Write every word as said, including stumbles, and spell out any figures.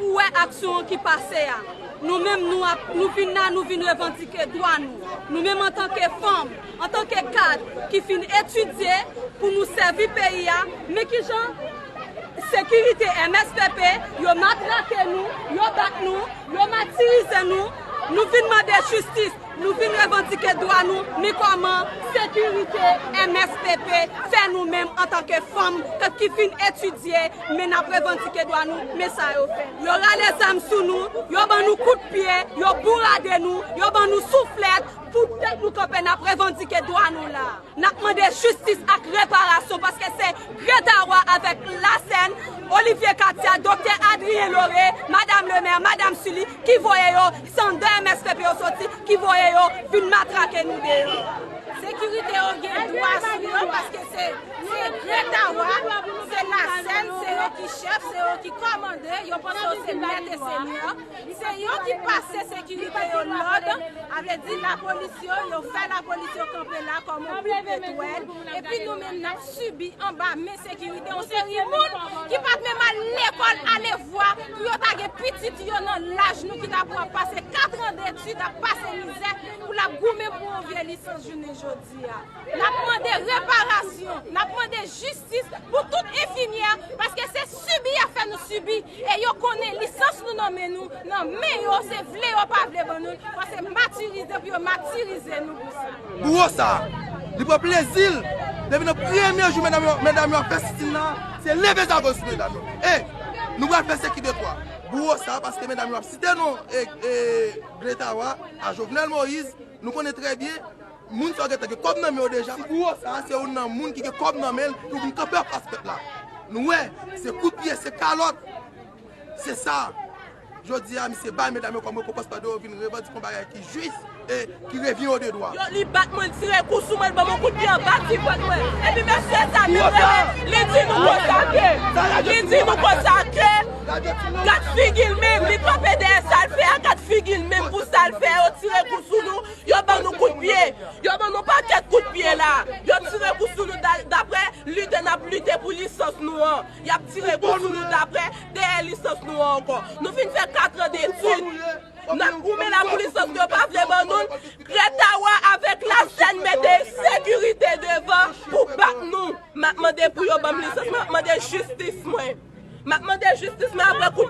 Ou wè aksyon an ki pase a. Nou menm, nou ap, nou vin la, nou vin revandike dwa nou. Nou menm, antanke fanm, antanke kad ki fin etidye pou nou sèvi peyi a, men kijan sekirite M S P P, yo matrake nou, yo bat nou, yo matirize nou, nou vin mande jistis, nou vin revandike dwa nou, men kòman sekirite M S P P fè nou menm antanke fanm k-, ki fin etidye, men n ap revandike dwa nou, men sa yo fè. Yo rale zam sou nou, yo ban nou kout pye, yo bourade nou, yo ban nou souflèt, poutèt nou kanpe n ap revandike dwa nou la. N ap mande jistis ak reparasyon paske se Gretawa avèk Lasèn, Olivier Katia, Doktè Adrien Lauré, Madam Lemè, Madam Sully ki voye yo, se anndan M S P P yo soti, ki voye yo vin matrake nou deyò. Sekirite yo gen dwa sou yo paske se, se Gretawa, se Lasèn, se yo ki chèf, se yo ki kòmande, yo panse yo se mèt e senyè. Se yo ki pase sekirite yo lòd, a vle di lapolis yo, yo fè lapolis yo kanpe la kòm yon gwoup etwèl, epi nou menm n ap sibi anba men sekirite yon seri moun ki pa t menm al lekòl, ale vwa, pou yo ta gen pitit yo nan laj nou ki ta pou ap pase katran detid, ap pase mizè, pou l ap goumen pou yon vye lisans jounen jodi a. N ap mande reparasyon, n ap mande jistis pou tout enfimyè, paske se sibi y ap fè nou sibi, e yo konnen lisans nou nan men nou, nan men yo, se vle yo pa vle ban nou l, fò se matirize pou yo matirize nou pou sa. Bouwo sa, li pran plezi l, depi nan premye jou medam yo, medam yo ap fè sitin nan, se leve zago sou medam yo. E, nou pral fè se ki de twa. Bouwo sa, paske medam yo ap site non, e, e, Gretawa, a Jovenel Moïse, nou konnen trè byen, moun sa yo gentan gen kòb nan men yo deja. Ti bouwo sa a, se youn nan moun ki gen kòb nan men l, ki vin kanpe anfas pèp la. Nou wè, se kout pye, se kalòt. Se sa. Jodi a, misye bay medam yo kòm rekonpans pandan yo vin revandike yon bagay ki jis e ki revyen yo de dwa. Yo, li bat mwen, li tire kou sou mwen, li ban mwen kout pye anba ti pòt mwen. Epi mesye sa, li di nou konsa ke, li di nou konsa ke, gad figi l menm, li kanpe dèyè sa l fè a, gad figi l menm pou sa l fè, yo tire kou sou nou. Yo ban nou kout pye. Yo ban nou pakèt kout pye la. Yo tire kou sou nou da-, daprè lite n ap lite pou lisans nou an. Y ap tire kou sou nou daprè dèyè lisans nou an ankò. Nou fin fè katran detid. N ap goumen la pou lisans nou, yo pa vle ban nou l. Gretawa avèk Lasèn mete sekirite devan pou bat nou. M ap mande pou yo ban m lisans mwen, m ap mande jistis mwen. M ap mande jistis mwen apre kout